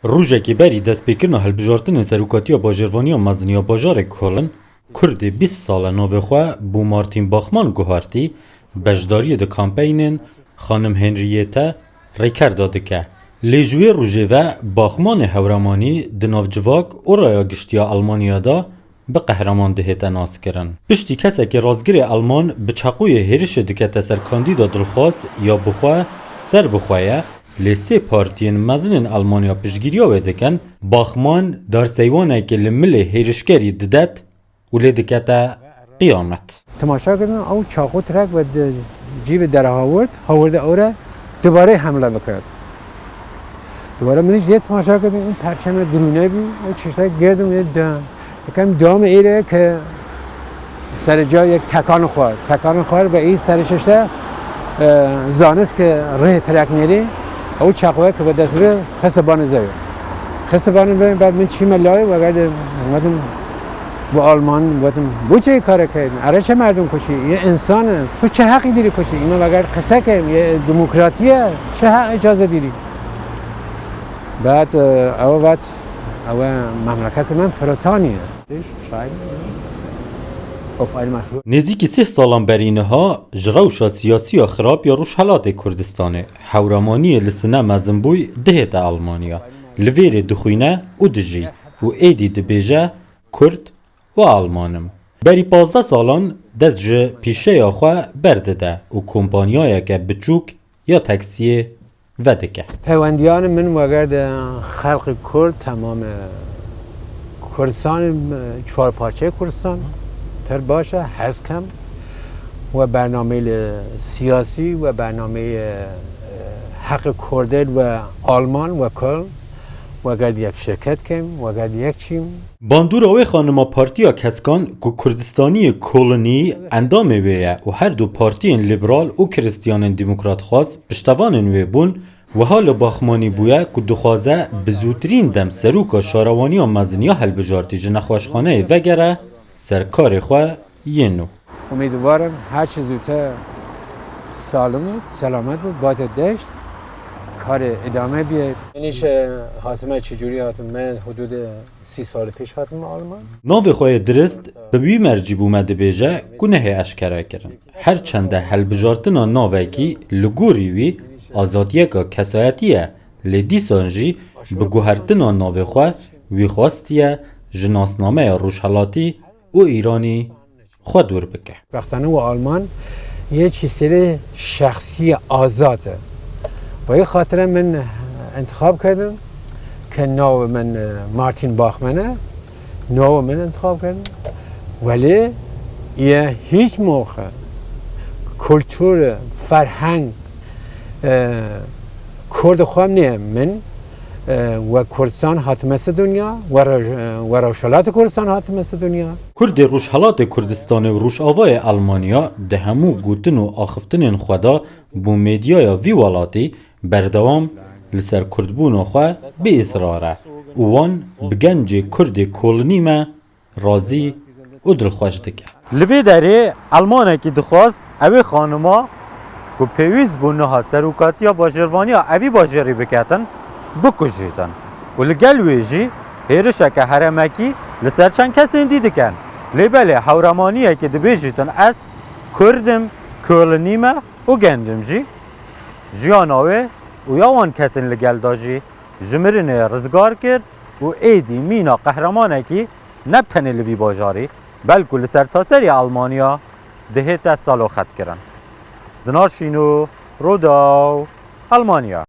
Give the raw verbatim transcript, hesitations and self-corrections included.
Rojekê berî destpêkirina hilbijartinên serokatiya bajarvaniya mezin ya bajarê Kolin, Kurdê bîst sal e navê xwe bo Martin Bachmann guhartî, beşdariyê di kampeynên Xanim Henriette Rêker de dike. Lê ji wê rojê ve Bachmannê Hewramanî di nav civak û raya giştî ya Almanya de bi qehreman dihête naskirin. Piştî kesekî rastgirê Alman bi çeqoyê hêrişê dikete ser kandîda dilxwaz ya bi xwe ser bi xwe ye, lê sê partiyên mezin ên Almanya piştgiriya wê dikin, Bachmann darseywanekê li milê hêrişkerî didet û lê dikete qiyamet. Temaşa kirin, ew çaxo tirek ve di cîbê dera hawird, hawirde ew re dubare hemle bikir. Dubare min jî yê temaşa kirin, ew perçeme dirûne bî, ew çiştek girdim yê de. Yekem dewamê êrê ke serê ca yek tekan xwar. Tekan xwar ve î serê şişte, e, zanist ke rê tirek nêrî, ew çaxoye ke ve dest ve xiste banê zewê. Xiste banê ve, bad min çîme layê ve geldim, gotim, bu Alman, gotim, bu çi kare key? Ere çi merdum kuşî? Yê însan e. Tu çi heqî dîrî kuşî? Îme veger qise key, yê demokratî ye. Çi heq îcaze dîrî? Bad, e, ew vat, ew memleketê min Firotanî ye. Nêzîkî sih salan berî niha ji rewşa siyasî ya xirab ya Rojhelatê Kurdistanê, Hewramaniyê li sine mezinbûy dihête Almanya, li vêrê dixwîne û dijî û êdî dibêje Kurd û Alman im. Berî pazdeh salan dest ji pîşeya xwe berdide û kompanyayeke biçûk ya taksiyê vedike. Peywendiyan min wegerde xelqê Kurd, temamê Kurdistanê, çar parçeyê Kurdistan pir baş e, hez kem we bernameyê siyasî, we bernameyê, e, heqê Kurdê we Alman, we Köln, wegerd yek şirket kem, wegerd yek çîm. Bandora wê xanima Partiya Keskan ku Kurdistaniyê Kolonî endamê wê ye û her du partiyên Lîberal û Kristiyanên Demokratxwaz piştevanên wê bûn, wiha li Baxmanî bûye ku dixwaze bi zûtirîn dem seroka şarewaniya mezin ya hilbijartî ji nexweşxaneyê vegere ser karê xwe yên nû. Umîdwarim her çi zûtir salim û selamet bû, bate deşt, karê îdame biyê. Min îşe hatime çi cûrî hatim, me hudûdê sî salî pêş hatime Alman. Navê xwe yê dirist bi wî mercî bû me dibêje ku nehê eşkere kirin. Her çende helbijartina navekî li gorî wî azadiyeka kesayetî ye, lê dîsan jî bi guhertina navê xwe wî xwestiye ji nasnameya rojhelatî û Îranî xwe dûr bike. Wextane û Alman yê çî serê şexsî azad e. Wê xatire min intixab kirdim ke navê min, e, Martin Bachmann e. Navê min intixab kirdim. Welê ye hîç moxe kultur, ferheng, e, Kurd xwe nê min, e, we Kurdistan hatime se dinya, we Roj-, e, we Rojhilatê Kurdistan hatime se dinya. Kurdê Rojhelatê Kurdistanê û Rojavayê Almanya di hemû gotin û axiftinên xwe de bo medyaya vî welatî berdewam li ser kurdbûna xwe bi îsrar e û wan bi gencê Kurdê kolonî me razî û dilxweş dike. Li vê derê Elmanekî dixwast ew ê xanima ku pêwîst bû niha serokatiya bajarvaniya evî bajarî biketin, bikujîtin û li gel wê jî hêrişeke herêmekî li ser çend kesên dî dikin. Lê belê hewremaniyekê dibêjîtin ez Kurd im, kolonî me û genc im jî. Jiyana wê û ya wan kesên li gel de jî ji mirinê rizgar kir û êdî mîna qehremanekî ne bi tenê li vî bajarî, belkû li sertaserî Almanya dihête saloxetkirin. Zinar Şîno, Rûdaw, Almanya.